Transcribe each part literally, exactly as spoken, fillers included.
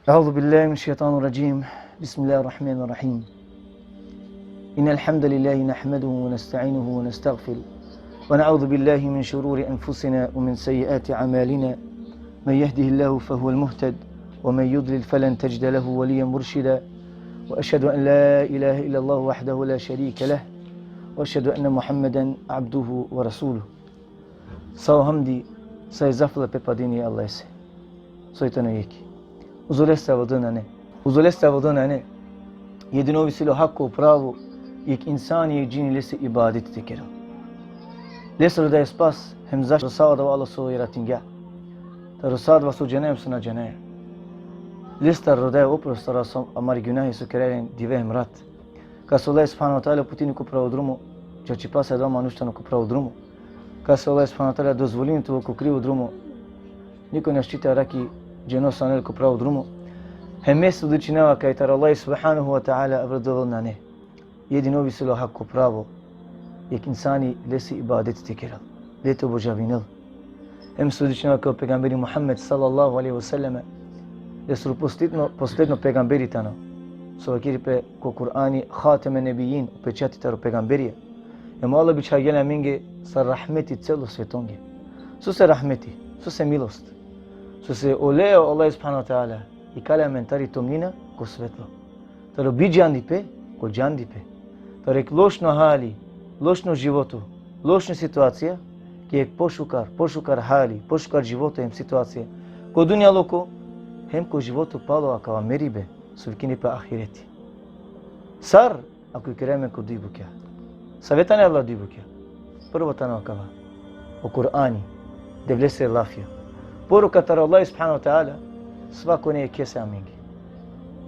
أعوذ بالله من الشيطان الرجيم. بسم الله الرحمن الرحيم. إن الحمد لله نحمده ونستعينه ونستغفره، ونعوذ بالله من شرور أنفسنا ومن سيئات أعمالنا. من يهده الله فهو المهتد، ومن يضلل فلن تجد له وليا مرشدا. وأشهد أن لا إله إلا الله وحده لا شريك له، وأشهد أن محمدا عبده ورسوله. Sa o hamdi, sa i zahvala pripadini e Allahese. Soj tano jekh. Uzo leste avdive nane. Uzo leste avdive nane. Jedino ov isi le o hako, pravo, jekh insani, jekh džini lese ibadeti te kerel. Lese rodaja spas, hem zaštita adava Allah so jaratingja. Taro sa adava so džanaja hem so na džanaja. Lestar rodaja oprost taro sa amare gunahi so keraja len dive hem rat. Kas o Allah subhanahu ve teala uputini ko pravo drumo, džačipasa adava manuš tano ko pravo drumo. Kas o Allah subhanahu ve teala dozvolini te ovel ko krivo drumo, niko našti te arakhi dženo so anel ko pravo drumo. Hem me svedočinava kaj taro Allah subhanahu ve teala avrdol nane. Jedino ov isi le o hako, pravo, jekh insani lese ibadeti te kerel, le te obožavinel. Hem svedočinava kaj o pejgamberi Muhammed sallallahu alejhi ve sellem lesoro posledno, posledno pejgamberi tano. So vakeri pe ko Kur'ani Hatemen Nebijin, o pečati taro pejgamberija. Hem o Allah bičhagja le amenge sar rahmeti celo svetonge. Sose rahmeti, sose milost. Sose oleja o Allah subhanahu ve teala ikali amen tari tomnina ko svetlo. Taro bidžandipe ko džandipe. Taro jekh lošno hali, lošno životo, lošno situacija, ki jekh pošukar, pošukar hali, pošukar životo hem situacija. Ko dunjaluko, hem ko životo palo akava meribe, so vikini pe ahireti. Sar, ako ikera amen ko duj bukja. Save tane adala duj bukja? Prvo tano akava. O Kur'ani, Devlesere lafija. Poruka taro Allah subhanahu ve teala, svakone jekhese amenge.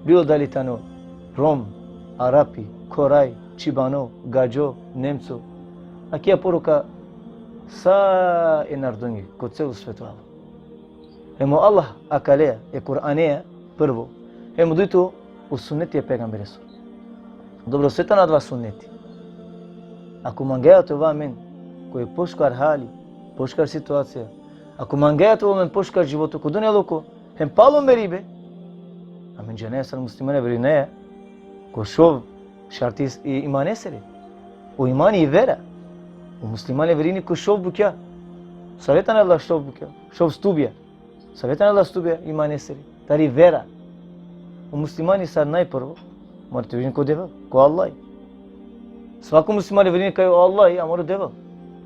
Bilo dali tano Rom, Arapi, Koraj, Čibano, Gadžo, Nemco. Akija poruka sa e narodonge, ko celo sveto alo. Hem o Allah akaleja, e Kur'aneja, prvo. Hem o dujto, o sunneti e pejgamberesoro. Dobro, soj tano adava sunneti? Ako mangaja te ova amen ko jekh pošukar hali, pošukar situacija, ako mangaja te ova amen pošukar životo ko dunjaluko, hem palo meribe, amen džanaja sar muslimanja verujnaja ko šov šarti i imanesere. O imani i vera. O muslimanja verini ko šov bukja. Save tane adala šov bukja, šov stubija? Save tane adala stubija imanesere? Tari vera. O muslimani sar najprvo mora te verini ko Devel, ko Allah. Svako muslimani verini kaj o Allah amaro Devel.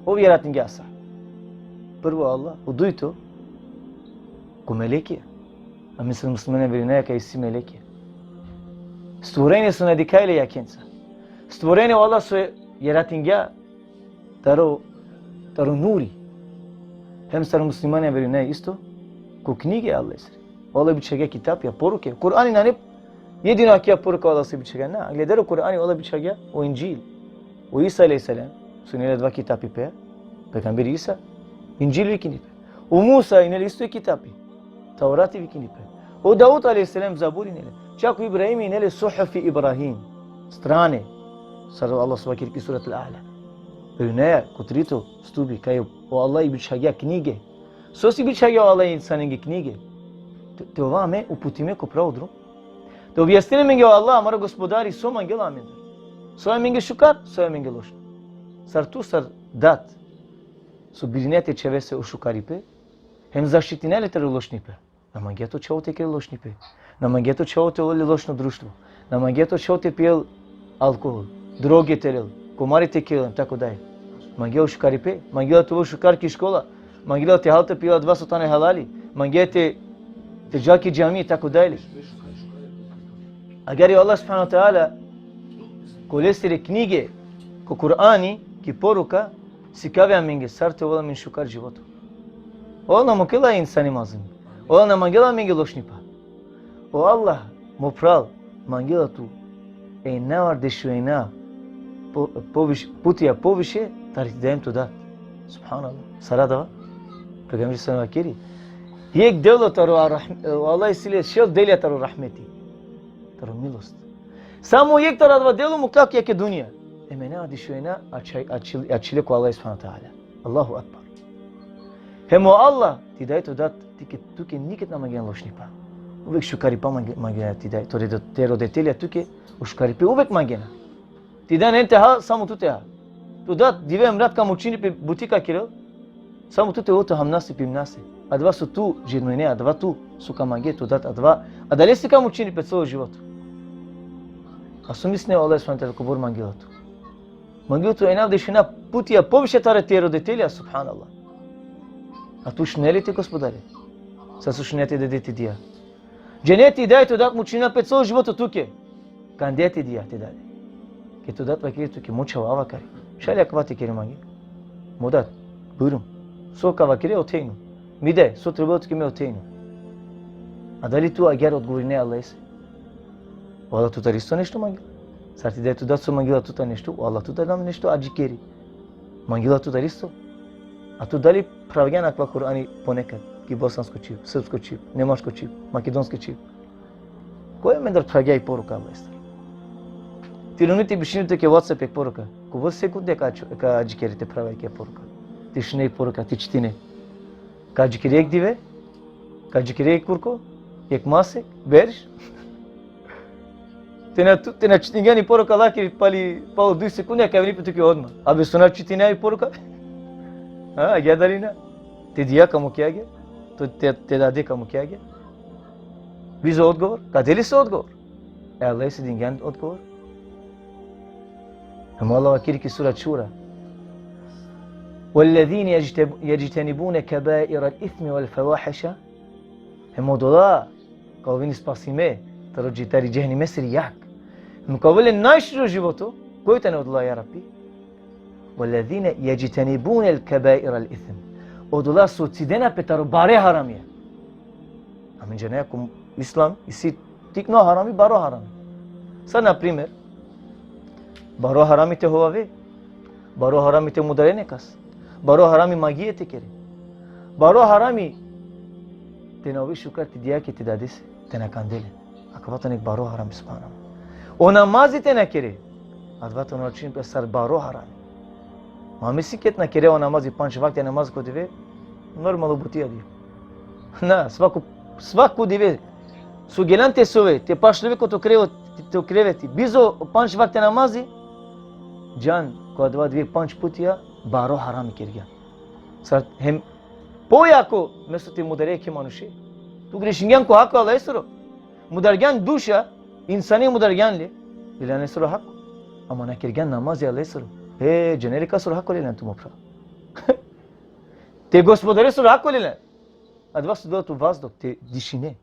Ov jaratingja sa. Prvo Allah, o dujto, ko melekija. Amen sar muslimanja verujnaja kaj isi melekija. Stvorenje so na dikhaja le jakhenca. Stvorenje o Allah so jaratingja taro, taro nuri. Hem sar muslimanja verujnaja isto ko knjige e Allahesere. O Allah bičhagja kitapija, poruke. Kur'ani nane jedino akija poruka o Allah so bičhagja. Na, glede o Kur'ani o Allah bičhagja o Indžil. O Isa alejhi selam, so ine le adava kitapi pe, pejgamberi Isa, Indžil vikini pe. O Musa ine le isto kitapi, Taurati vikini pe. O Davud alejhi selam Zaburi ine le. Čak o Ibrahim ine le Suhufi Ibrahim. Strane. Sar o Allah so vakeri ki Surat Al-A'la. Verujnaja ko trito stubi, kaj o Allah i bičhagja knjige. Sose bičhagja o Allah insanenge knjige? Te, te ova amen uputime ko pravo drumo. Te objasnini amenge o Allah, amaro gospodari, so mangela amendar. So amenge šukar, so amenge lošno. Sar tu, sar dat so birinea te čhave lese o šukaripe, hem zaštitine le taro lošnipe. Na mangea to čhavo te kerel lošnipe. Na mangea to čhavo te ovel le lošno društvo. Na mangea to čhavo te pijel alkohol, droge te lel, komari te kerel, tako dalje. Mangea o šukaripe, mangela te ovel šukar ki škola, mangela te hal te pijel adava so tane halali, mangea te, te džal ki džami, tako dalje. Agjaar o Allah subhanahu ve teala, ko lesere knjige, ko Kur'ani, ki poruka, sikavi amenge sar te ovel amen šukar životo. O Allah na mukela insani mazlum. O Allah na mangela amenge lošnipa. O Allah, mo phral, mangela tu enjavardeš u enja po-, poviš-, putija poviše, tari te daja amen to dat. Subhanallah. Sar adava? Pejgamberi sallallahu alejhi ve sellem vakeri. Jekh delo taro ar-, rahm-, o Allah isi le šel delja taro rahmeti. Taro milost. Samo jekh taro adava delo mukla ki jekhe dunja. Em enjavardeš u enja ačhaj-, ačhil-, ačhile ko Allah subhanahu ve teala. Allahu ekber. Hem o Allah, te daja to dat, tuke, tuke niked na mangena lošnipa. Uvek šukaripa mange-, mangena ti daj, to redo-, te roditelja tuke, o šukaripe uvek mangena. Ti daj nane te ha, samo tu te ha. To dat dive hem rat ka mučini pe buti ka kerel, samo tu te ovel te hamnase, pimnase. Adava so tu žedno ine, adava tu so ka mange to dat, adava, adalese ka mučini pe celo životo. A so misline o Allah subhanahu ve teala kobor mangela tu? Mangela tu enja, dešuenja putija poviše taro te roditelja, subhanallah. A tu šunea li te Gospodare? Sar so šunea te dade, te dija. Džene ti daj, to dat mučinela pe celo životo tuke. Kandea te dija, te dade. Ked to dat vakeri tuke, mo čhavo, ava kari. Šaj li akava te kere mange? Mo dat, bujrum. So ka vakere, ote inum. Mi daj, so trebela tuke, me ote inum. A dali tu agjaar odgovorinea Allahese? O Allah tutar isto nešto mangela. Sar ti daj, to dat so mangela tutar nešto, o Allah tutar dam nešto adžikeri. Mangela tutar isto. A tu dali phravgjan akava Kur'ani ponekad, ki bosansko čhib, srpsko čhib, nemačko čhib, makedonski čhib? Koj amendar phravgja i poruka, Allahestar? Ti luni te bišini tuke WhatsApp jekh poruka. Kobor sekunde ka, ka adžikeri te phravgja jekh poruka? Te šune i poruka, te čitine. Ka adžikeri jekh dive? Ka adžikeri jekh kurko? Jekh masek? Berš? Te na tu, te na čitingjan i poruka lakiri pali, palo duj sekunde, ka javini pe tuke odma. Abe so na čitinea i poruka? A, agjaar dali na? Te dija ka mukea agjaar? To te, te dade ka mukea agjaar? Bizo odgovor? Ka de lese odgovor? E Allahese dingjan odgovor. Hem o Allah vakeri ki sura Šura: والذين يجتب-، يجتنبون كبائر الإثم والفواحش. Hem odola ka oven spasime taro dži-, tari džehenimesiri jag. Hem ka ovel len najšužo životo. Koj tane odola, ja Rabbi? والذين يجتنبون الكبائر الإثم. Odola so cidena pe taro bare haramija. Amen džanaja ko islam isi tikno harami, baro harami. Sar, na primer, baro harami te hovave, baro harami te mudare nekas, baro harami magije te kere, baro harami te na ove šukar te dijake, te dadese, te na kande len. Akava tano jekh baro harami, subhanallah. O namazi te na kere. Adava tano računi pe sar baro harami. Ma misli ked na kere o namazi, pandž vakti namaz ko dive, normalno buti adaja. Na, svako, svako dive so gelan te sove, te pašlove ko to krevo-, to kreveti, bizo pandž vakti namazi, džan, ko adava dive pandž putija baro harami kergjan. Sar hem pojako mesto te mudare jekhe manuše. Tu grešingjan ko hako Allahesoro. Mudargjan duša, insani mudargjan le, lela lesoro hako. Ama na kergjan namazi Allahesoro. E, džane li kasoro hako lelan tu, mo phral? Te Gospodaresoro hako lelan. Adava so dela tu vazduh, te dišine.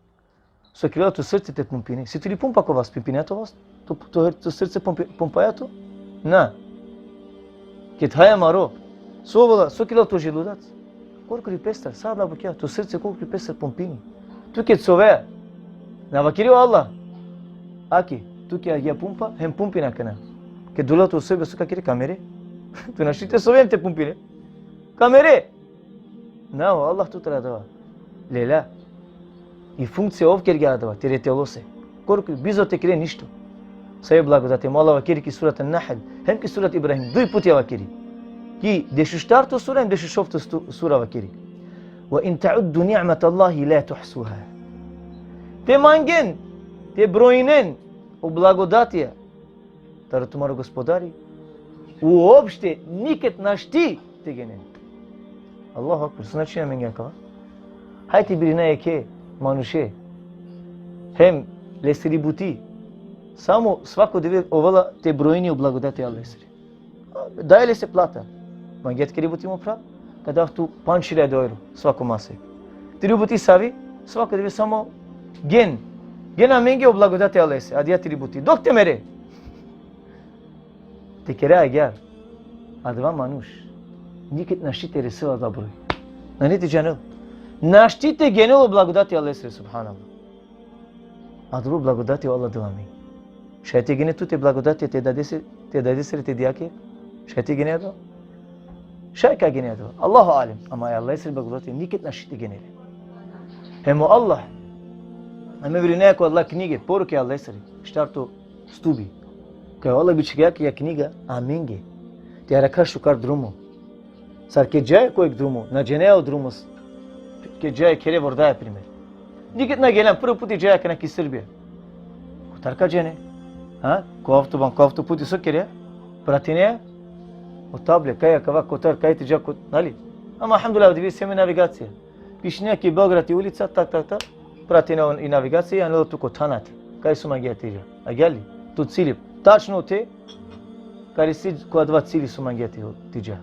So kerela to srce te pumpini. Si tu li pumpa ko vas, pumpini to vas? To, to, to srce pumpi-, pumpaja to? Na. Ked haja maro, so ovela, so kerela to želudac? Korkori pestar, sa adala bukja, to srce korkori pestar pumpini. Tu ked sovea, na vakeri o Allah: Ake, tuke agjaar pumpa, hem pumpini akana. Ked ulela tu sobe, so ka kere, ka mere. Tu našti te sove hem te pumpine. Ka mere. Na, o Allah tutar adava lela. I funkcija ov kergja adava, tere telose. Korkori, bizo te kere ništo. Sa e blagodati, mo Allah vakeri ki surat An-Nahl, hem ki surat Ibrahim, duj putija vakeri. Ki dešuštarto sura, hem dešušovto stu-, sura vakeri: وإن تعدوا نعمة الله لا تحصوها. Te mangen, te brojinen o blagodatija taro tumaro Gospodari, uopšte niked našti te genen. Allahu Akbar, so značini amenge akava? Hajde te birina jekhe manuše, hem lesiri buti. Samo svako dive ovela te brojini o blagodati Allahesiri. Daja lese plata. Mangea te kere buti, mo phral, ka dav tu pandž hiljade evro svako masek. Tiri buti savi? Svako dive samo gen. Gen amenge o blagodati Allahese, adaja tiri buti. Dok te mere. Te kere agjaar, adava manuš niked našti te resel adava broj. Nane te džanel. Našti te genel o blagodati Allahesiri, subhanallah. Adava blagodati o Allah dela amenge. Šaj te gene tu te blagodati te dadese, te dadesiri, te dijake? Šaj te gene adava? Šaj ka gene adava, Allahu alem. Ama e Allahesiri blagodati niked našti te gene le. Hem o Allah, amen verujnaja ko adala knjige, poruke e Allahesiri, štarto stubi. Kaj o Allah bičhalgja akaja knjiga amenge te arakha šukar drumo. Sar ked džaja ko jekh drumo, na džanaja o drumo, ked džaja khere vordaja, primer. Nikad na geljan, prvo puti džaja akana ki Srbija. Kotar ka džene? Ha? Ko avtoban, ko avtoputi so kere? Pratine? O table, kaj akava, kotar, kaj te dža, kot-, nali? Ama, alhamdulillah, divi si amen navigacija. Pišinea ki Beograd i ulica, tak, tak, tak. Pratine on i navigacija, i anela tu ko thanat. Kaj so mangea te dža? Agjaar li? Tu cili. Tačno te, kari si ko adava cili so mangea te, te dža.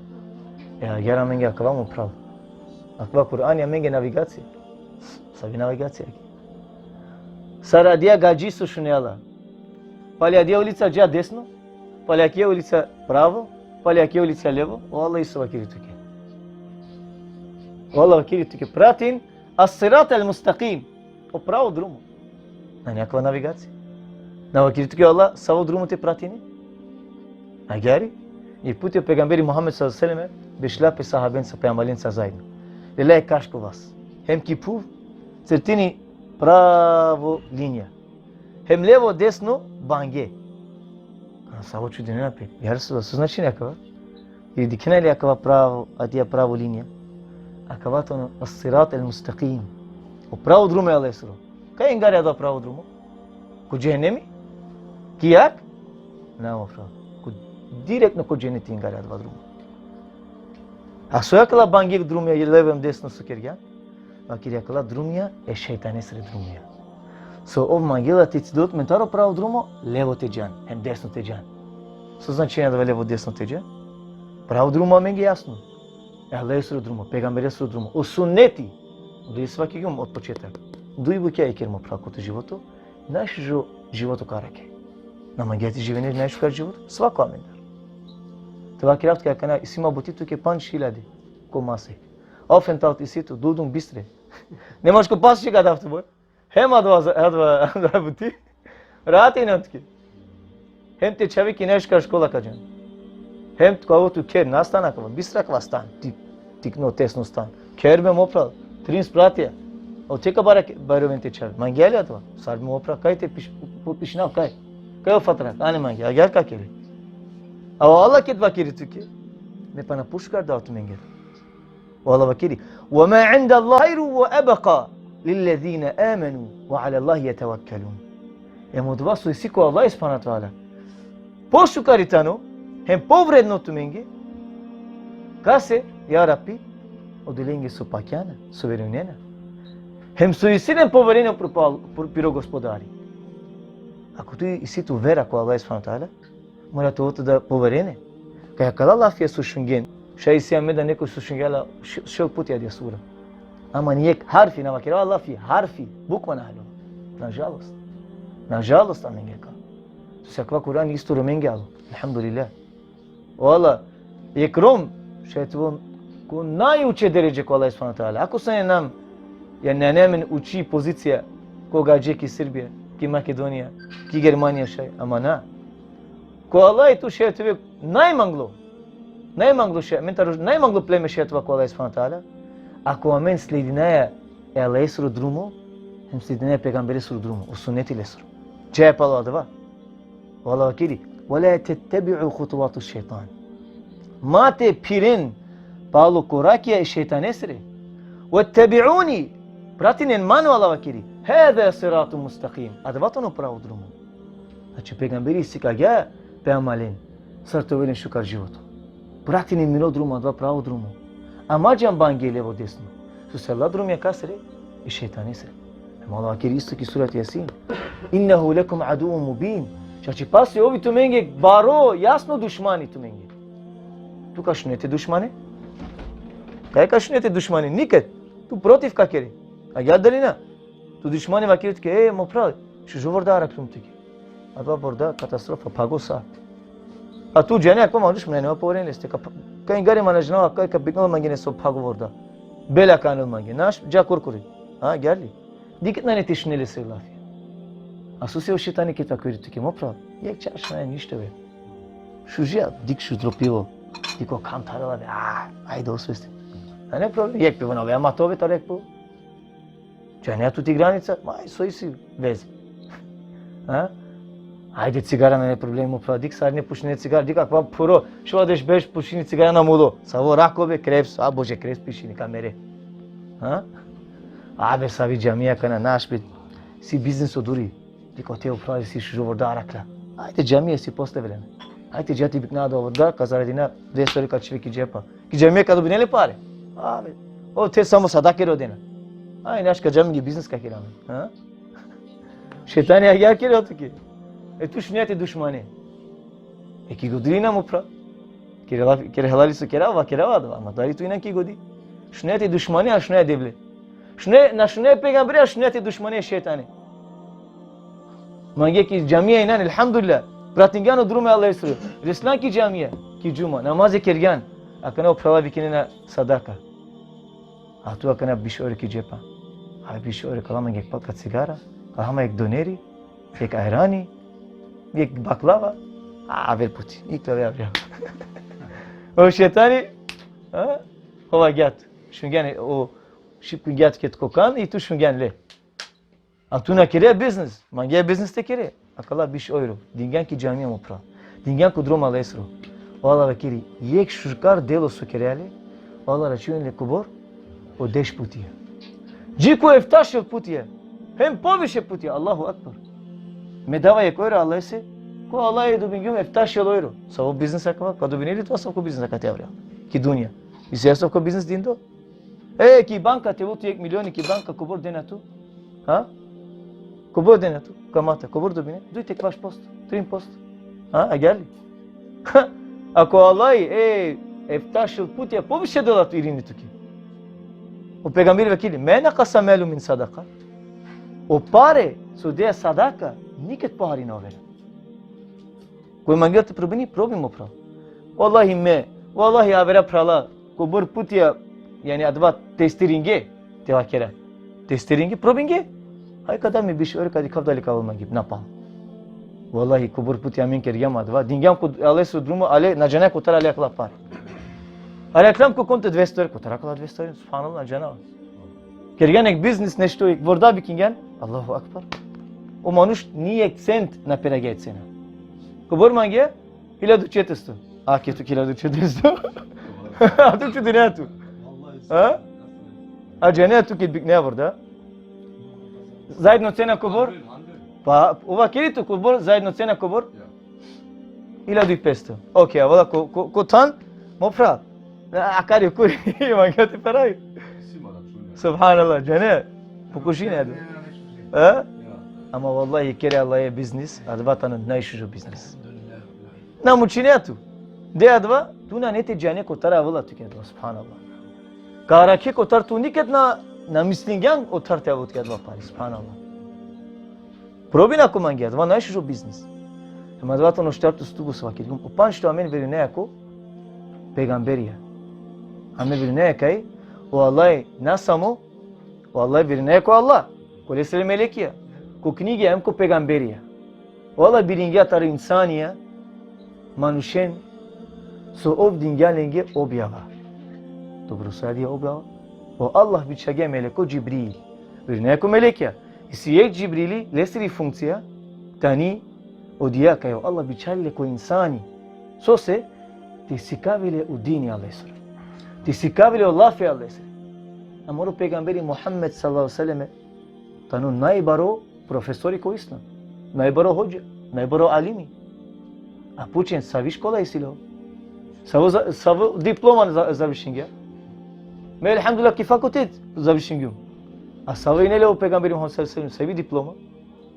E, agjaar amenge akava, mo phral. Akava Kur'ani amenge navigacija. Savi navigacija ki? Sar adija gadži so šunela. Pali adija ulica dža desno, pali akija ulica pravo, pali akija ulica levo, o Allah isto vakeri tuke. O Allah vakeri tuke, pratin as-sirat al-mustaqim. O pravo drumo. Nane akava navigacija. Na vakeri tuke o Allah savo drumo te pratine. Agjaar li? Jek puti o pejgamberi Muhammed sallallahu alejhi ve sellem bešla pe sahabenca, pe amalenca zaedno. Lela jek kaško vas. Hem ki phuv crtini pravo linija. Hem levo desno bange. A savo čudinena pe. Ja Resulallah, so značini akava? I dikhena li akava pravo, adija pravo linija? Akava tano as-sirat al-mustaqim. O pravo drumo e Allahesoro. Kaj ingari adava pravo drumo? Ko džehennemi? Ki jag? Na, mo phral. Ko, direktno ko dženneti ingari adava drumo. A so akala bange drumija, levo hem desno so kergjan? Vakeri akala drumija e šejtanesere drumija. So ov mangela te cidel tut men taro pravo drumo, levo te džan, hem desno te džan. So značini adava levo desno te džan? Pravo drumo amenge jasno. E Allahesoro drumo, pejgamberesoro drumo, o sunneti. Duj svaki jum od početak. Duj bukja iker, mo phral, ko to životo, najšužo životo ka arakhe. Na mangea te živine najšukar životo? Svako amendar. Te vakerav tuke akana, isi ma buti tuke pandž hiljade ko masek. Aufenthalt isi tu, duldung bistre. Ne možeš ko pas čega da avto boj. Hem adava, adava, adava buti. Rahat injan tuke. Hem te čhave ki najšukar škola ka džan. Hem ko avo tu kher, na stan akava, bistra akava stan, ti-, tikno tesno stan. Kher be, mo phral, trin spratija. O te ka bara, bara oven te čhave. Mangea li adava? Sar be, mo phral, kaj te piš-, pu-, pišinav, kaj? Kaj o fatrak, ane mange, agjaar ka kere. A o Allah ked vakeri tuke, me pana pošukar dava tumenge. O Allah vakeri: "Ve ma indallahi hajru ve ebka lillezine amenu ve alallahi jetevekkelun." Em odova so isi ko Allah subhanahu ve teala pošukari tano, hem povredno tumenge. Kase, ja Rabbi? Odolenge so pakjana, so verujnena. Hem so isi len poverenje pro, pro, piro Gospodari. Ako tu isi tu vera ko Allah subhanahu ve teala, mora te ovel tuda poverenje. Kaj akala lafija so šungjen, šaj isi amen da nekoj so šungja la š-, šel puti adija sura. Ama ni jek harfi, na vakerava lafi, harfi, bukva na alo. Nažalost. Nažalost, amenge ka. So si akava Kur'an isto Romenge alo. Elhamdulillah. O Allah, jek Rom, šaj te ovel ko najuče deredže ko Allah subhanahu ve teala. Ako so ne nam, ja, nane amen uči pozicija ko gadže ki Srbija, ki Makedonija, ki Germanija šaj, ama na. Ko Allah tu šaj te ove najmanglo. Najmanglo šaj, amen taro najmanglo pleme šaj te ova ko Allah subhanahu ve teala. Ako amen sledinaja e Allahesoro drumo, hem sledinaja e pejgamberesoro drumo, o sunneti lesoro. Džaja palo adava. O Allah vakeri: "Ve la tettebi'u hutuvatu šejtan." Ma te phiren palo korakija e šejtanesere. "Vettebi'uni", pratinen man, o Allah vakeri. "Hada siratun mustakim." Adava tano pravo drumo. Znači, pejgamberi sikagja pe amalen sar te ovel len šukar životo. Pratinen milo drumo, adava pravo drumo. Ama džan bange levo desno. So si adala drumija kasere? E šejtanesere. Em Allah vakeri isto ki surat Jasin: "Innehu lekum aduvun mubin." Čačipasi ov i tumenge baro, jasno dušmani tumenge. Tu ka šune te dušmane? Kaj ka šune te dušmane? Nikad. Tu protiv ka kere. Agjaar dali na? Tu dušmani vakeri tuke: "E, mo phral, šužo vorda araklum tuke." Adava vorda katastrofa, phago sa. A tu džane, ako manuš mene nema poverenje leste, ka, ka ingari ma na džanava, ka, ka biknel mange neso phago vorda. Bela ka anel mange. Naš, dža korkori. Ha, agjaar li? Dikh nane te šune lesere lafi. A so si o šejtani ked vakeri tuke, mo phral, jek čaša nane ništo be. Šužija, dikh šudro pivo. Dikh o kham tharela be. A, ajde, osvesti. Nane problem, jek pivo na ove, ama to be taro jek pivo. Džanea tu ti granica, ma, so isi veze. Ha? Ajde, cigara, nane problem, mo phral, dikh sarine pušine cigara, dikh akava phuro, šovardeš berš pušini cigara, na mulo. Savo rako be, kreps, a Bože, kreps pišini, ka mere. Ha? Abe, savi džamija akana, naš be, si biznis oduri. Dikh ote upral, si šužo vorda arakla. Ajde džamija si posle vreme. Ajde džati bikna da vorda, ka zaradina dvesta evro ka čhive ki džepa. Ki džamija ka dobine le pare. Abe, o te samo sadake rodena. Aj, naš ka džamija ki biznis ka kera. Ha? Šejtani agjaar kere tuke. E tu šunea te dušmane. E ki godi inam, mo phral. Kere lafi, kere halali so kerava, kerava adava, ama dali tu inam ki godi. Šunea te dušmane, a šunea e Devle. Šunea, na šunea e pejgambere, a šunea te dušmane, šejtane. Mange ki džamija inan, elhamdulillah. Pratingjan o drumo e Allahesoro. Reslan ki džamija, ki džuma, namaze kergjan. Akana o phrala vikinena sadaka. A tu akana biš evro ki džepa. A biš evro, ka la mange jekh palka cigara, ka la mange jekh doneri, jekh ajrani, jekh baklava. A, aver puti. Ikla ve avrial. O šejtani, a? Hova gjat. Šungjan o šipkingja tuke kokan, i tu šungjan le. A tu na kere biznis, mange biznis te kere. Akala biš evro. Dingjan ki džamija, mo phral. Dingjan ko drumo e Allahesoro. O Allah vakeri, jekh šukar delo so kerea le, o Allah računela le kobor, o deš putija. Dži ko eftašel putija. Hem poviše putija. Allahu ekber. Me dava jekh evro Allahese, ko Allah e dobingjum eftašel evro. Savo biznis akava, ka dobine li tu asavko biznis akate avrial? Ki dunja. Isi asavko biznis dindo? E, ki banka te ovel tu jekh milioni, ki banka kobor dena tu? Ha? Kobor dena tu? Kamata, kobor dobine? Duj te ekvaš posto, trin posto. Ha, agjaar li? Ako o Allahi, e, eftašel putija poviše dela tu, irini tuke. O pejgamberi vakeri, ma nekasa malu min sadaka. O pare so dea sadaka, niked pohari na overa. Koj mangela te probini, probi, mo phral. Vallahi me, vallahi avera phrala, kobor putija, jani adava testiringe, te vakera. Testiringe, probinge. Haj ka da mi biš evro, ka dikhav dali ka avel mange napalj. Vallahi, kobor putija amen kergjam adava. Dingjam ko Allahesoro drumo, ale, na džanaja kotar ale akala pare. Araklam ko konto dvesta evro, kotar akala dvesta evro, subhanallah, na džanav. Kergjan jekh biznis, nešto, jekh vorda vikingjan. Allahu ekber. O manuš ni jekh cent na peragja e cena. Kobor mangea? Hiljadu četiristo. A, ke tu hiljadu četiristo? A tu čudinea tu. Ha? A džanea tu ked biknea vorda? Zajedno cena kobor? Pa, ova keri tu kobor, zajedno cena kobor? Hiljadu i petsto. Okej, a vala ko, ko, ko than, mo phral. A, akari, kuri, mangea te peravi. Subhanallah, džane. Pokušine, ajde. E? Ama vallahi, kere Allahe biznis, adava tano najšužo biznis. Na mučine tu. De adava, tu nane te džane kotar avela tuke adava, subhanallah. Ka arakhe kotar tu niked na, na mislingjan kotar te avel tuke adava pare, subhanallah. Probin ako mangea, adava najšužo biznis. Ama adava tano štarto stubo so vakergjum. O pandžto, amen verujnaja ko pejgamberija. Amen verujnaja kaj o Allah, na samo o Allah, verujnaja ko Allah, ko lesere melekija, ko knjigija, em ko pejgamberija. O Allah biringja taro insanija manušen, so ov dingja lenge objava. Dobro, so adija objava? O Allah bičhalgja meleko Džibril. Verujnaja ko melekija. Isi jekh Džibrili, lesiri funkcija tani odija kaj o Allah bičhali le ko insani. Sose? Te sikavi le o dini Allahesoro. Te sikavi le o lafi Allahesoro. Amaro pejgamberi Muhammed sallallahu alejhi ve sellem tano najbaro profesori ko islam. Najbaro hodža, najbaro alimi. A pučen, savi škola isi le ov? Savo za-, savo diploma za-, završingja? Me, elhamdulillah, ki fakultet završingjum. A savo ine le o pejgamberi Muhammed sallallahu alejhi ve sellem, savi diploma?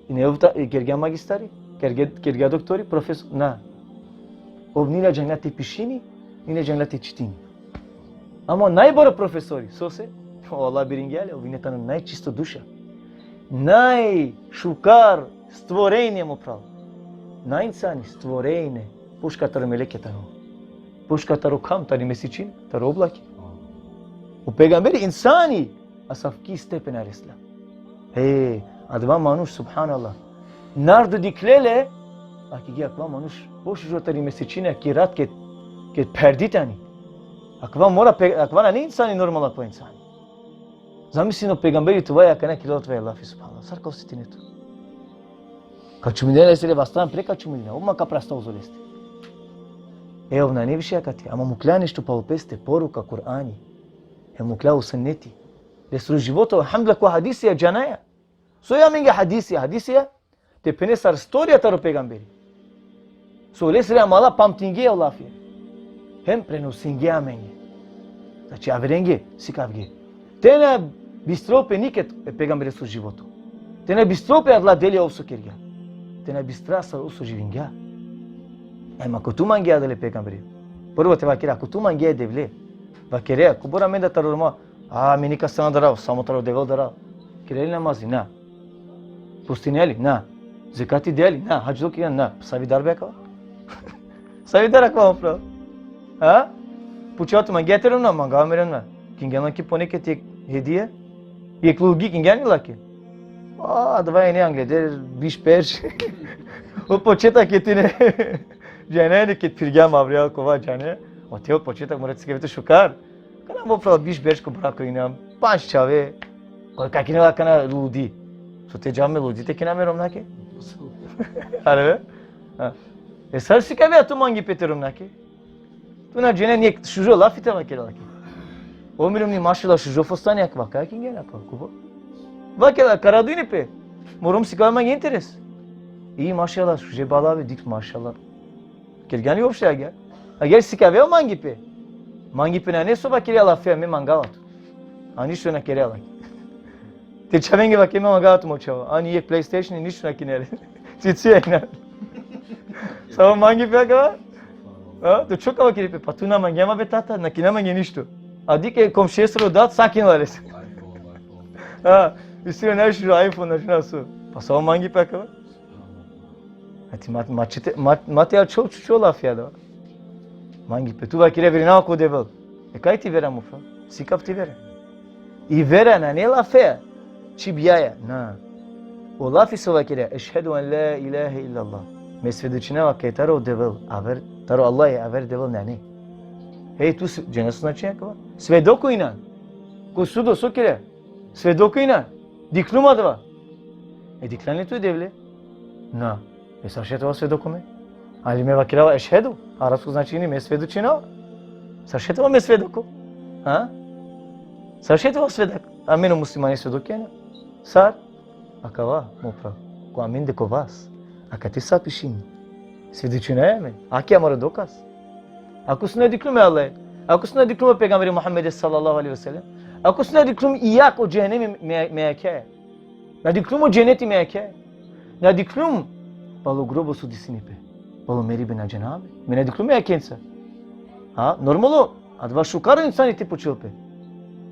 Ine ov ta-, kergja magistari, kergja, kergja doktori, profesor? Na. Ov ni na džangla te pišini, ni na džangla te čitini. Ama najbaro profesori, sose? O Allah biringja le, ov ine tano najčisto duša. Najšukar stvorenje, mo phral. Na insani, stvorenje. Pošukar taro meleke tano. Pošukar taro kham, tari mesečina, taro oblaki. O pejgamberi insani, asavki stepena resla. E, adava manuš, subhanallah. Narodo dikhle le, vakergja, akava manuš pošužo tari mesečina ki rat ked, ked perdi tani. Akava mora pe-, akava nane insani normalno, akava insani. Zamislin, o pejgamberi tuvaja akana kerela tuvaja lafi, subhanallah. Sar ka osetine tu? Ka čumine lesere vasta, pre ka čumine, odma ka prasta uzo leste. E, ov nane više akate, ama mukla nešto palo peste, poruka, Kur'ani. E, mukla o sunneti. Lesoro životo, elhamdulillah, ko hadisija džanaja. So i amenge hadisija, hadisija, te phene sar storija taro pejgamberi. So lesere amala pamtingje o lafija. Hem prenosingje amenge. Znači, averenge sikavge. Te na bistrol pe niked e pejgamberesoro životo. Te na bistrol pe adala delija ov so kergja. Te na bistra sar ov so živingja. Ema ako tu mangea adale pejgamberi. Prvo te vakere, ako tu mangea e Devle. Vakere, kobor amendar taro Roma, a, me nikad sar na darav, samo taro Devel darav. Kere li namazi? Na. Postinea li? Na. Zekati dea li? Na. Hadžilo kingjan? Na. Savi dar be akava? Savi dar akava, mo phral? Ha? Pučava tu, mangea te romna? Mangava me romna. Kingjan lake poneked jekh hedija? Jekh lugi kingjan li lake? A, adava ine angleder, biš berš. O početak e tine. Džane, ked phirgjam avrijal, kova džane. Ote o početak mora te sikave tut šukar. Kana, mo phral, biš berš ko brako injam, pandž čhave. Koj ka kine la kana ludi? So te džav me ludi, te kina me romnjake? Are be? Ha. E sar sikavea tu mangipe te romnjake? Tu na džane, jekh šužo lafi te vakere lake. O, mi romni, mašallah, šužo fostani akava, kaj kingjan akava, kobor? Vakere la, ka raduini pe. Mo rom sikavea mange interes. I, mašallah, šuže balave, dikh, mašallah. Kergjan li uopšte agjaar? Agjaar sikavea o mangipe. Mangipe nane so vakerea lafea, me mangava tut. A ništo na kerea lake. Te čhavenge vakere, me mangava tut, mo čhavo. Ani jekh PlayStation, ništo na kinea le. Cicija ina. Savo mangipe akava? Ha? Tu čhoka vakeri pe, pa tu na mangea ma be tata, na kina mange ništo. A dikh e komšesoro dat, sa kinela lese. Ha, isi le najšužo iPhone, na džanav so. Pa savo mangipe akava? Ati ma, ma čite, ma, ma te ačhol čučo lafija adava. Mangipe, tu vakere, verujnava ko Devel. E kaj ti vera, mo phral? Sikav ti vera. I vera nane lafea, čhibjaja, na. O lafi so vakerea, ešhedu en la ilahe illallah. Me svedočinava kaj taro Devel, aver, taro Allahi, aver Devel nane. Hej, tu s-, džane so značini akava? Svedoko inan. Ko sudo so kerea? Svedoko inan. Dikhlum adava. E, dikhljan li tu e Devle? Na. E, sar šaj te ova svedoko me? Ali me vakerava ešhedu, arapsko značini me svedočinava. Sar šaj te ova me svedoko? Ha? Sar šaj te ova svedok? Amen o muslimani svedoki ena. Sar? Akava, mo phral. Ko amende ko vas. Akate sa pišini. Svedočinaja amen. Ake amaro dokaz. Ako so na dikhlum e Allahe, ako so na dikhlum e pejgamberi Muhammede sallallahu alejhi ve sellem, ako so na dikhlum i jag o džehenemi me, me jakhaja. Na dikhlum o dženeti me jakhaja. Na dikhlum palo grobo so disini pe. Palo meribe, na džanav me. Me na dikhlum me jakhenca. Ha, normalno, adava šukar o insani te pučel pe.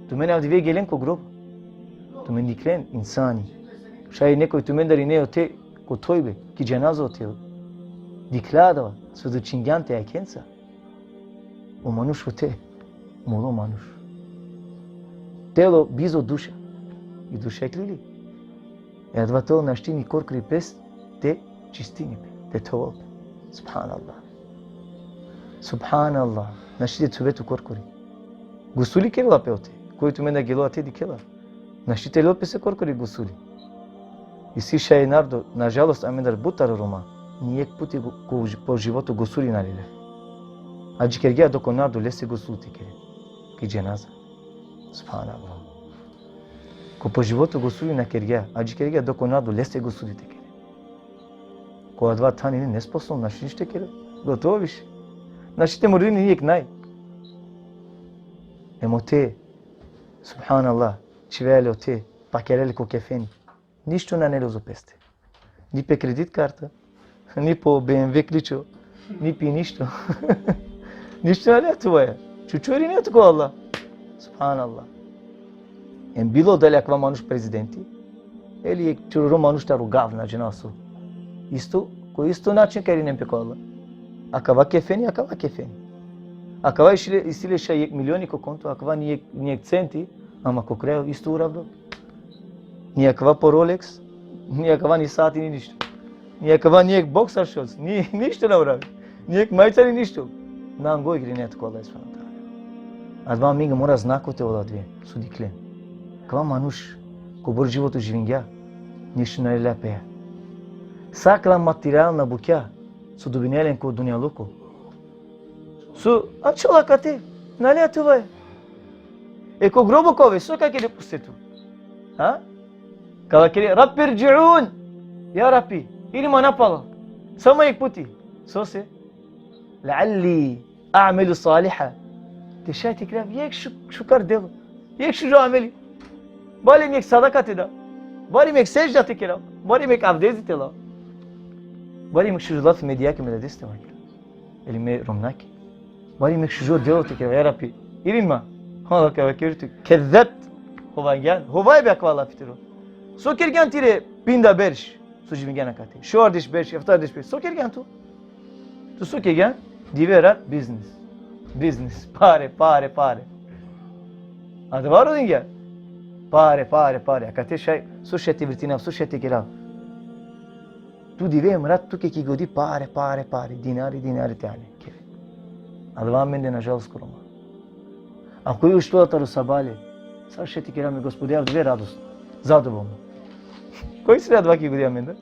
Tumen avdive gelen ko grobo. Tumen diklen insani. Šaj nekoj tumendar ine ote ko tojbe, ki dženaza ote. Dikhlja adava, svedočingjan te jakhenca. O manuš ote, mulo manuš. Telo bizo duša. I duša iklili. E adava telo našti ni korkori pes te čistini pe, te thovol pe. Subhanallah. Subhanallah. Našti te thove tu korkori. Gusuli kerela pe ote. Koj tumendar gelo ate dikhela. Našti te lel pese korkori gusuli. Isi šaj narodo, nažalost, amendar but taro Roma, ni jekh puti ko, ko, po životo gusuli na lelja. Adžikergja dok o narodo lese gusuli te kere. Ki dženaza. Subhanallah. Ko po životo gusuli na kergja, adžikergja dok o narodo lese gusuli te kere. Ko adava than ine nesposobno, našti ništo te kere. Gotovo više. Našti te mrdini ni jekh naj. Em ote, subhanallah, čhivea le ote, pakjarea le ko kefeni. Ništo nane le uzo peste. Ni pe kredit karta, ni po B M W ključo, ni pi ništo. Ništo nane le tuja. Čučo irinea tu ko Allah. Subhanallah. Em bilo dali akava manuš prezidenti, ili jekh čororo manuš taro gav, na džanav so. Isto, ko isto način ka irinen pe ko Allah. Akava kefeni, akava kefeni. Akava isi le, isi le šaj jekh milioni ko konto, akava ni jekh, ni jekh centi, ama ko kraj isto uravdo. Ni akava po Rolex, ni akava ni sati, ni ništo. Ni akava ni jekh boxer shorts, ni ništo na uravi. Ni jekh majica, ni ništo. Nangoj irinea tu ko Allah subhanahu ve teala. Adava amenge mora znako te ovel adava, so dikhlen. Akava manuš, kobor životo živingja, ništo na lelja peja. Sa akala materijalna bukja, so dobinea len ko dunjaluko. So ačhola akate, na lelja tuja. E ko grobo ka ove, so ka kere posle tu? Ha? Ka vakeri: Rabbi irđi'un. Ja Rabbi, irini ma napalal. Samo jekh puti. Sose? Le'alli a'malu salihan. Te šaj te kerav jekh šu-, šukar delo. Jekh šužo ameli. Barem jekh sadaka te dav. Barem jekh sedžda te kerav. Barem jekh avdezi te lav. Barem jekh šužo lafi me dajake, me dadese te vakerav. Ili me romnjake. Barem jekh šužo delo te kerav, ja Rabbi. Irini ma. Hala ka vakeri tu: Kezzebte. Hovajgjan. Hovajbe akava lafi tiro. So kergjan tire pinda berš? So dživingjan akate. Šovardeš berš, eftardeš berš. So kergjan tu? Tu so kergjan? Dive rat biznis. Biznis. Pare, pare, pare. Adava rodingja? Pare, pare, pare. Akate šaj, so šaj te vrtinav, so šaj te kerav? Tu dive hem rat tuke ki godi pare, pare, pare. Dinari, dinari te ane. Kere. Adava amende, nažalost, skoro ma. A koj uštela taro sabale? Sar šaj te kerav, me Gospode, avdive radosno, zadovoljno. Koj isi adava ki godi amende?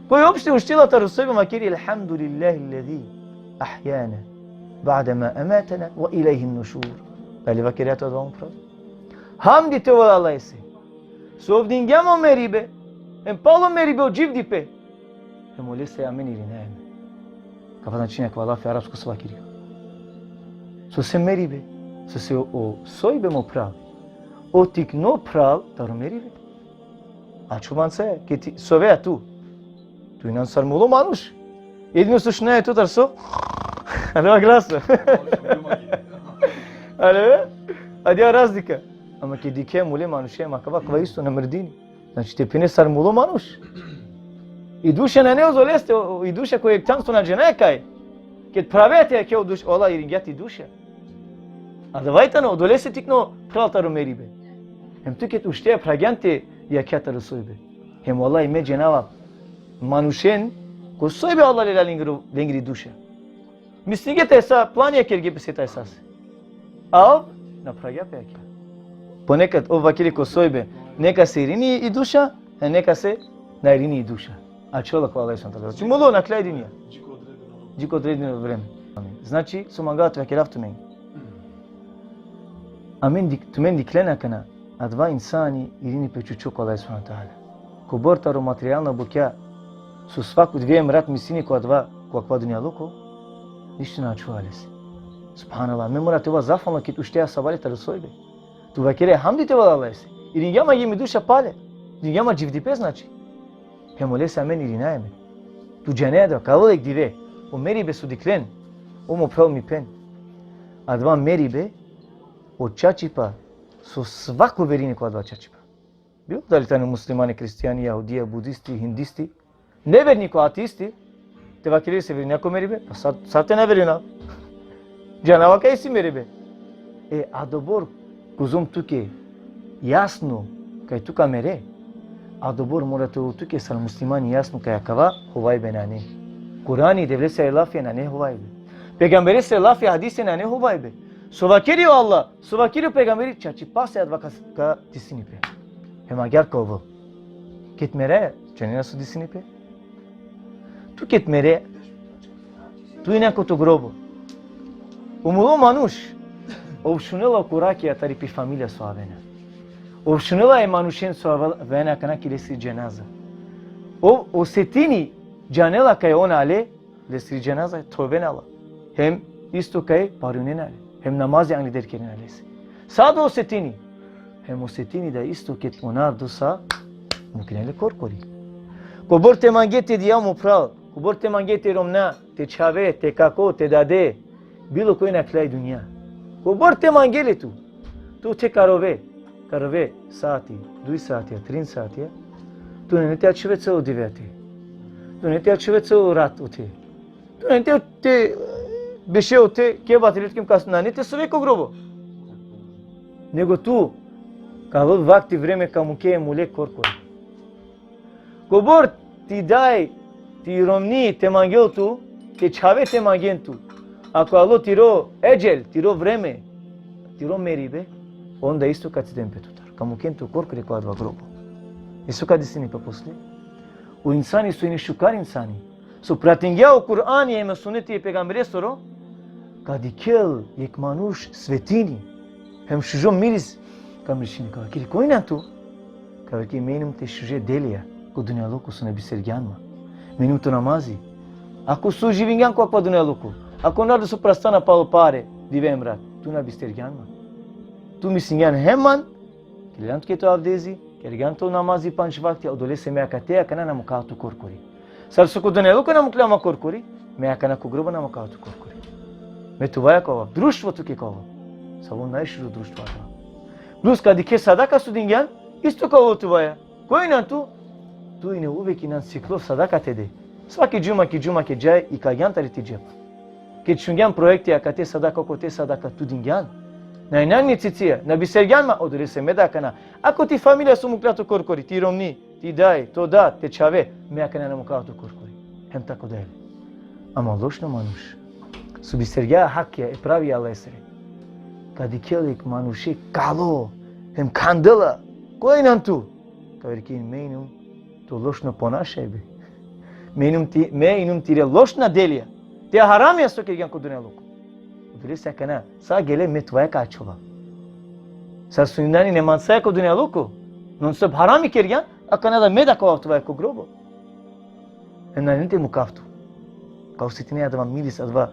Koj uopšte uštela taro sojbe, vakeri: Elhamdulillahi lezi ahjana ba'de ma ematena ve ilejhin nušur. Dali vakeri tu adava, mo phral? Hamdi te ovel Allahese so ovel dingja mo meribe, hem palo meribe o dživdipe. Hem olese amen irinaja amen. Kava značini akava lafi arapsko so vakeri? Sose meribe? Sose o, o sojbe, mo phral, o tikno phral taro meribe. A čuvanca, ked sovea tu, tu inan sar mulo manuš. Jedino so šunaja tu tar so? Adava glasno. Adava, adava razlika. Ama ked dikhe mule manuše, ma akava, akava isto na mrdini. Znači, te phene sar mulo manuš. I duša nane odoleste, o, i duša ko jekh than so na džanaja kaj. Ked phravea te jakhe o duša, ola iringja ti duša. Adava i tano, odolese tikno phral taro meribe. Hem tu ked uštea, phravgjan te jakhe taro sojbe. Hem vallahi me džanava manušen ko sojbe Allah lela lengri, lengri duša. Mislinge tajsa, planja kerge pe se tajsase. A ov na phravgja pe jakha. Ponekad ov vakeri ko sojbe, nekase irini i duša, a nekase na irini i duša. Ačhola ko Allah subhanehu ve teala. Znači, mulo, nakhla i dunja. Dži ko odredeno vreme. Amin. Znači, so mangava te vakerav tumenge. Amen dik-, tumen dikhlen akana, adava insani irini pe čučo ko Allah subhanehu ve teala. Kobor taro materijalna bukja, so svako dive hem rat mislini ko adava, ko akava dunjaluko, ništo na ačhola lese. Subhanallah, me mora te ova zahvalno ked uštea sabale taro sojbe. Tu vakere: Hamdi te ovel Allahese. Iringja ma jekh mi duša pale. Iringja ma dživdipe, znači. Hem olese amen irinaja amen. Tu džane adava, ka avel jekh dive. O meribe so dikhlen, o mo phral, mi phen. Adava meribe, o čačipa, so svako verini ko adava čačipa. Bilo dali tani muslimani, hristijani, jahudija, budisti, hindisti, neverniko, ateisti, te vakere lese: Verinaja ko meribe? Pa sar, sar te na verinav? Džanava kaj isi meribe. E, adobor, kozom tuke jasno kaj tu ka mere, adobor mora te ovel tuke sar muslimani jasno kaj akava hovajbe nane. Kurani, Devlesere lafi nane hovajbe. Pejgamberesere lafi, hadisi nane hovajbe. So vakeri o Allah, so vakeri o pejgamberi, čačipase adava ka, ka disini pe. Hem agjaar ka ovel. Ked mere, džanena so disini pe? Tu ked mere, tu inan ko to grobo. O mulo manuš, ov šunela o korakija tari pi familija so avena. Ov šunela e manušen so ave-, avena akana ki lesiri dženaza. Ov osetini, džanela kaj on ale, lesiri dženaza, thovena la. Hem isto kaj parunena le. Hem namazi angleder kerena lese. Sa adava osetini? Hem osetini da isto ked o narodo sa mukena le korkori. Kobor te mange te dija, mo phral, kobor te mange te romnja, te čhave, te kako, te dade, bilo koj nakhla i dunja. Kobor te mange le tu, tu te karove, karove sati, duj satija, trin satija, tu nane te ačhove celo dive ote. Tu nane te ačhove celo rat ote. Tu nane te, te beše ote, keba te letkem kas, nane te sove ko grobo. Nego tu, ka avel vakti, vreme, ka muke e mule korkori. Kobor ti daj, ti romni te mangel tu, te čhave te mangen tu. Ako alo tiro edžel, tiro vreme, tiro meribe, onda isto ka ciden pe tutar. Ka muken tu korkori ko adava grobo. Isto ka disini pe posle? O insani so ini šukar insani, so pratingja o Kur'ani hem o suneti e pejgamberesoro, ka dikhel jekh manuš svetini. Hem šužo miris ka mirišini. Ka vakeri, koj inan tu? Ka vakeri, me inum te šuže delija ko dunjaluko so na bistergjan ma. Me inum to namazi. Ako so živingjan ko akava dunjaluko, ako narodo so prastana palo pare dive hem rat, tu na bistergjan ma. Tu misingjan hem man, kergjan tuke to avdezi, kergjan to namazi pandž vakti, odolese me akate akana na mukava tu korkori. Sar so ko dunjaluko na mukljam ma korkori, me akana ko grobo na mukava tu korkori. Me tuvaja ka ovav, društvo tuke ka ovav. Savo najšužo društvo akava. Plus ka dikhe sadaka so dingjan, isto ka ovel tuvaja. Koj inan tu? Tu ine uvek inan siklo sadaka te de. Svaki džuma ki džuma ke džaj, ikalgjan tari ti džep. Ked šungjan proekti akate sadaka, okote sadaka, tu dingjan. Na inan ni cicija, na bistergjan ma, odolese me da akana. Ako ti familija so mukla tu korkori, ti romni, ti daj, to dad, te čhave, me akana na mukava tu korkori. Hem tako dalje. Ama lošno manuš so bistergja hakija e pravi Allahesere, ka dikhel jekh manuše kalo hem khandela, koj inan tu? Ka vakeri, me inum to lošno ponašajbe. Me inum ti, me inum tire lošna delija. Te haramija so kergjan ko dunjaluko. Odolese akana, sa gele me tuvaja ka ačhova. Sa so inan ine mansaja ko dunjaluko, non stop harami kergjan, akana da me da ka ovav tuvaja ko grobo. Hem nane te mukav tu. Ka osetine adava miris, adava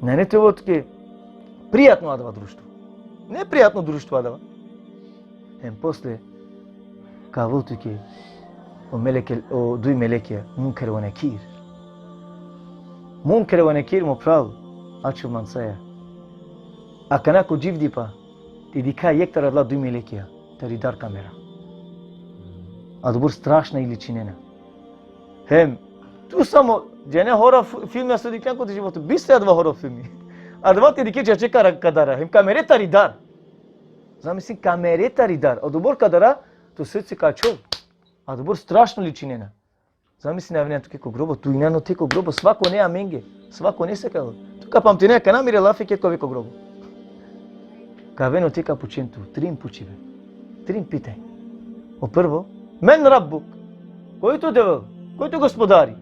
nane te ovel tuke prijatno adava društvo. Neprijatno društvo adava. Hem posle ka ovel tuke o meleke, o duj melekija, Munker ve Nekir. Munker ve Nekir, mo phral, ačhov mansaja. Akana ko dživdipa, te dikha jekh taro adala duj melekija, tari dar ka mera. Adobor strašna i ličinena. Hem, tu samo, džane horor f-, filmija so dikhljan ko to životo, bistre adava horor filmi. Adava te dikhe čače ka, ka dara, hem ka mere tari dar. Zamislin, ka mere tari dar, odobor ka dara, to srce ka ačhol. Adobor strašno ličinena. Zamislin, avena tuke ko grobo, tu inan ote ko grobo, svakone amenge, svakone se kalo. Tu ka pamtine akana mire lafi ked ka ove ko grobo. Ka aven ote, ka pučen tu, trin pučibe. Trin pitaj. O prvo, men rabbuk? Koj to Devel? Koj to gospodari?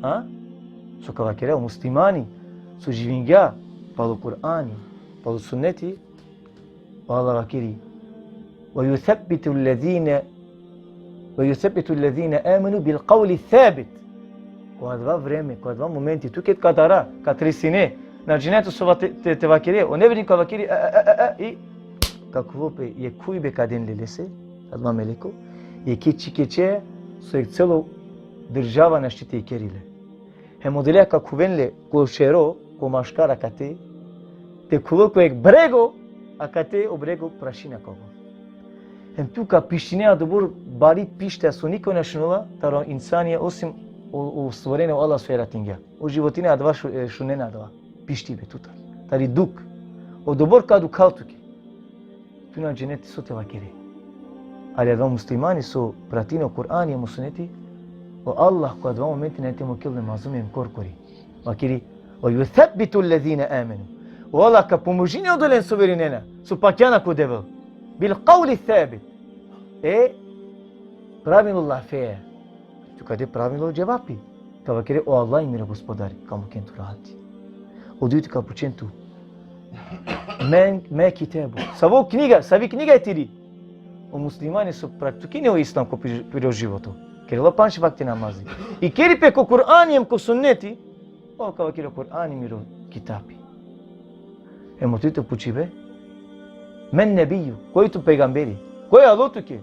A? So ka vakere o muslimani, so živingja palo Kur'ani, palo sunneti, o Allah vakeri: "Ve yusebbitu lezine, ve yusebbitu lezine amenu bil kavli sabit." Ko adava vreme, ko adava momenti, tu ked ka dara, ka tresine, na džane tu so va te, te, te vakere, o nevernik ka vakeri, e, e, e, e, e, i ka khuvel pe jekh khujbe ka den le lese, adava meleko, jekhe čhikečeja, so jekh celo država našti te ikeri le. Hem odoleja ka khuven le ko šero, ko maškar akate, te khuvel ko jekh brego, akate o brego prašina ka ovel. Hem tu ka pištine adobor bari pišta so niko na šunela taro insanja osim o, o stvorenja o Allah so jaratingja. O životinja adava šu-, e, šunena adava pištibe tutar. Tari dukh. Odobor ka dukhal tuke. Tu na džane so te vakere. Ali adava muslimani so pratini o Kur'ani hem o suneti, o Allah ko adava momenti nane te mukel le mazlum hem korkori. Vakeri: "Ve yusebbitu lezine amenu." O Allah ka pomožini odolen so verinena, so pakjana ko Devel. Bil kavli sabit. E pravilno lafeja. Tu ka de pravilno dževapi. Ka vakere: "O Allah i miro gospodari, ka muken tu rahati." O dujto ka pučen tu: "Men, ma kitabuk?" Savo knjiga, savi knjiga i tiri? O muslimani so praktikini o islam ko pi-, piro životo, kerela pandž vakti namazi, ikeri pe ko Kur'ani hem ko sunneti, o ka vakeri: "O Kur'ani miro kitabi." Hem o trito pučibe: "Men nebiju?" Koj to pejgamberi? Koj alo tuke?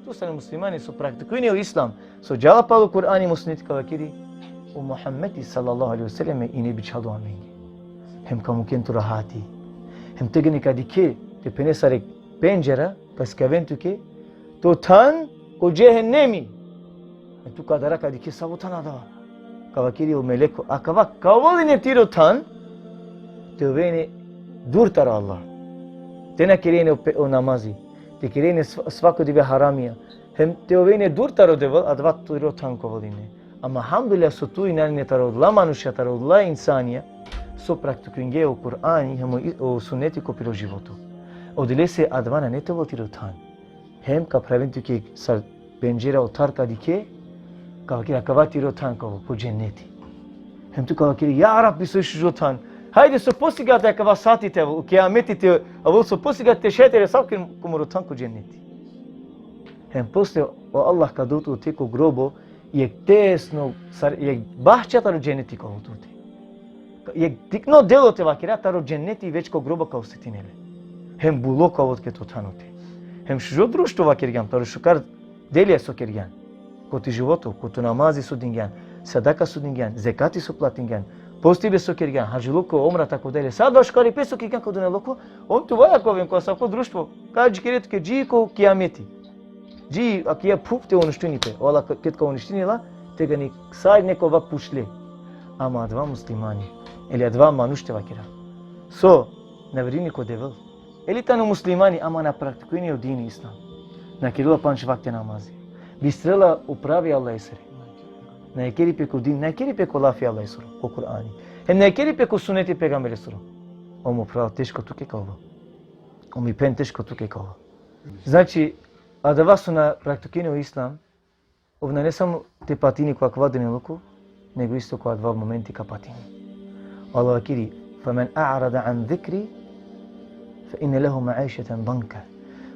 Tu sar muslimani so praktikini o islam, so džala palo Kur'ani hem o sunneti, ka vakeri: "O Muhammedi sallallahu alejhi ve sellem ine bičhalo amenge." Hem ka muken tu rahati. Hem tegani ka dikhe, te phene sar jekh pendžara, ka sikaven tuke to than ko džehennemi. E tu ka dara, ka dikhe savo than adava. Ka vakeri o meleko: "Akava ka ovel ine tiro than, te ove ine dur taro Allah. Te na kere ine o pe-, o namazi. Te kere ine sv-, svako dive haramija. Hem te ove ine dur taro Devel, adava tiro than ka ovel ine. Ama alhamdulillah so tu inan ine taro odola manuša, taro odola insanja, so praktikingje o Kur'ani hem o, o sunneti ko piro životo. Odolese adava nane te ovel tiro than." Hem ka phraven tuke sar pendžara, o thar ka dikhe, ka vakere: "Akava tiro than ka ovel ko dženneti." Hem tu ka vakere: "Ja Rabbi, so šužo than, Hajde, so posigate akava sati te avol, u kijameti te avol, so posigate te šaj te resavke ko moro than ko dženneti. Hem posle o Allah ka del tut ko grobo jekh tesno, sar, jekh bahča taro dženneti ka ovel tute. Jekh tikno delo te vakera, taro dženneti već ko grobo ka osetine le. Hem bulo ka ovel tuke to than tute. Hem šužo društvo vakergjan, taro šukar delija so kergjan. Ko to životo, ko to namazi so dingjan, sadaka so dingjan, zekati so platingjan, postibe so kergjan, hadžiluko, omra, tako dalje. Sa adava šukaripe so kergjan ko dunjaluko, on te ovel ko aven, ko asavko društvo, ka adžikeri tuke dži ko kijameti. Dži, akija phuv te uništini pe. O Allah ka, ked ka uništini la, tegani sa neko vak pučle. Ama adava muslimani, ili adava manuš te vakera, so na verujini ko Devel. Ili tano muslimani, ama na praktikujini o dini islam. Na kerela pandž vakte namazi. Bistrela o pravi Allahesere. Na ikeri pe ko din, na ikeri pe ko lafi Allahesoro, ko Kur'ani. Hem na ikeri pe ko suneti pejgamberesoro. O mo phral, teško tuke ka ovel. O mi phen, teško tuke ka ovel. Znači, adava so na praktikujini o islam, ov nane samo te patini ko akava dunjaluko, nego isto ko adava momenti ka patini. Allah vakeri: "Femen a'rada an zikri, fe inne lehu ma'ašeten danka."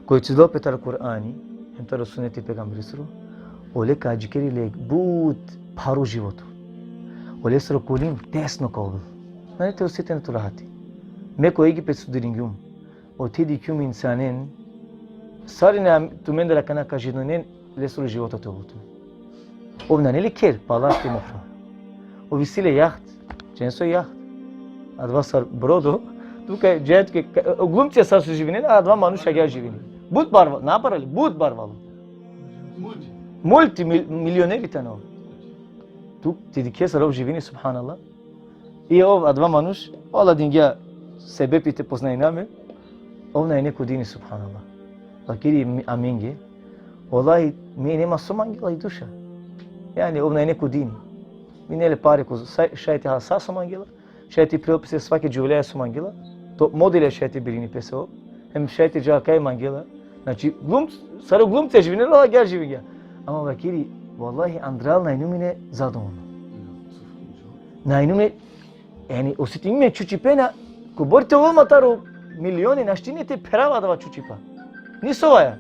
Koj cudel pe taro Kur'ani, hem taro suneti pejgamberesoro, ole ka adžikeri le but pharo životo. Olesoro kulin tesno ka ovel. Nane te osetin tu rahati. Me ko Egipet so diringjum, ote dikhjum insanen, sarine tumendar akana ka živinen, lesoro životo te ovel tut. Ov nane le kher, palaš, mo phral. Ov isi le jaht. Džanen so jaht? Adava sar brodo, tu ka džaja tuke, ka, o glumcija sar so živinen, adava manuš agjaar živini. But barvalo, na barvalo, but barvalo. Multi, mil-, milioneri tano. Tu te dikhe sar ov živini, subhanallah. I ov adava manuš, o Allah dingja sebepi te poznajna amen, ov na ine ko dini, subhanallah. Vakeri mi-, amenge, vallahi, mi nema so mangela i duša. Jani, ov na ine ko dini. Mi nane le pare ko sa-, šaj te hal sa so mangela, šaj te phirel pese svake džuvljaja so mangela, to modelja šaj te birini pese ov, hem šaj te džal kaj mangela. Znači, glum-, sar o glumcija živinela, agjaar živingja. Ama vakeri, vallahi, andral na injum ine zadovoljno. Na injum ine, jani, osetinjum e čučipe, na, kobor te ovel ma taro milioni, našti ine te pherav adava čučipa. Nisovaja.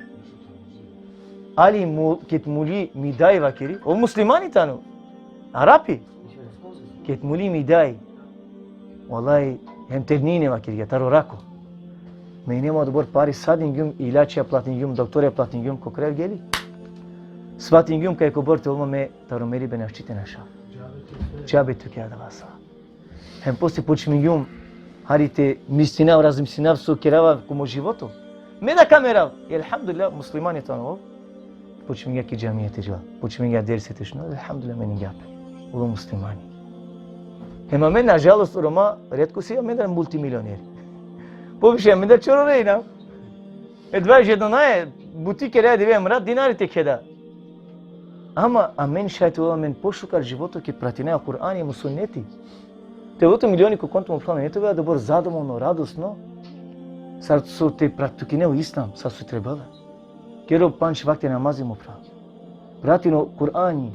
Ali mu-, ked muli mi daj, vakeri, ov muslimani tano. Arapi. Ked muli mi daj, vallahi, hem terne ine, vakergja, taro rako. Me ine ma odobor pari, sa dingjum, ilačija platingjum, doktorija platingjum, ko kraj geli. Svatingjum kaj kobor te ovel ma me taro meribe našti te našav. Džabe tuke adava sa. Hem posle počmingjum hari te mislinav, razmislinav so kerava ko mo životo. Me da ka merav. Elhamdulillah, muslimani tano ov. Počmingja ki džamija te džal. Počmingja derse te šunel. Elhamdulillah, meningja pe. Ovel muslimani. Hem amen, nažalost, o Roma, retko si amendar multimilioneri. Poviše amendar čorore inam. E dvadeset jedno nae, buti keraja dive, mrat, dinari te keda. Ama amen šaj te ovel amen pošukar životo ked pratinaja o Kur'ani hem o sunneti. Te ovel tut milioni ko konto, mo phral, nane te ove odobor zadovoljno, radosno, sar so te praktikine o islam, sar so trebela. Kero pandž vakte namazi, mo phral. Pratin o Kur'ani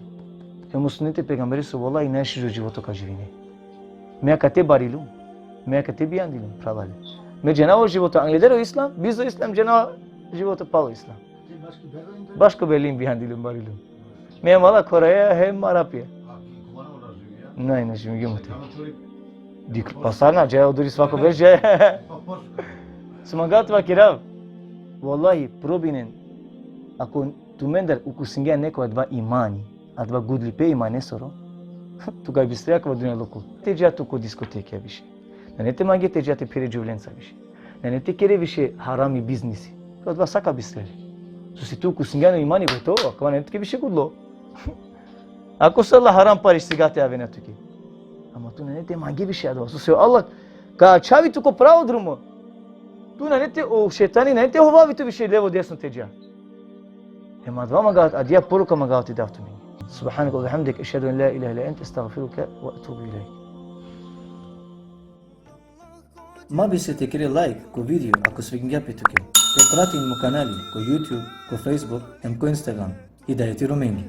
hem o sunneti pejgamberesoro, vallahi, najšužo životo ka živine. Me akate bariljum. Me akate bijandilum, phralalen. Me džanav o životo angleder o islam, bizo islam džanav o životo palo islam. Baško Berlin bijandilum, bariljum. Me mala koraja hem Arapija. Naj, na živingjum ote. Dik, pa sar na, džaja odori svako berš, džaja. So mangava te vakerav. Vallahi, probinen. Ako tumendar ukusingja neko adava imani, adava gudlipe imanesoro, tu ka bistre akava dunjaluko. Te dža tu ko diskotekija više. Nane te mange te dža te phere džuvlenca više. Nane te kere više harami biznisi. Adava sa ka bistrel. Sose tu ukusingjan o imani, gotovo, akava nane tuke više gudlo. Ako so Allah haram pari sigate avena tuke. Ama tu nane te mange više adava. Sose o Allah ka ačhavi tu ko pravo drumo. Tu nane te, o šejtani nane te hovavi tu više levo desno te dža. Hem adava mangava, adija poruka mangava te dav tumenge. Subhaneke ve bihamdike, ešhedu en la ilahe illa ente, estagfiruke ve etubu ilejk. Ma bistre te kere lajk ko video ako svidingja pe tuke. Te pratin mo kanali ko YouTube, ko Facebook, hem ko Instagram. Hidajeti Romengi.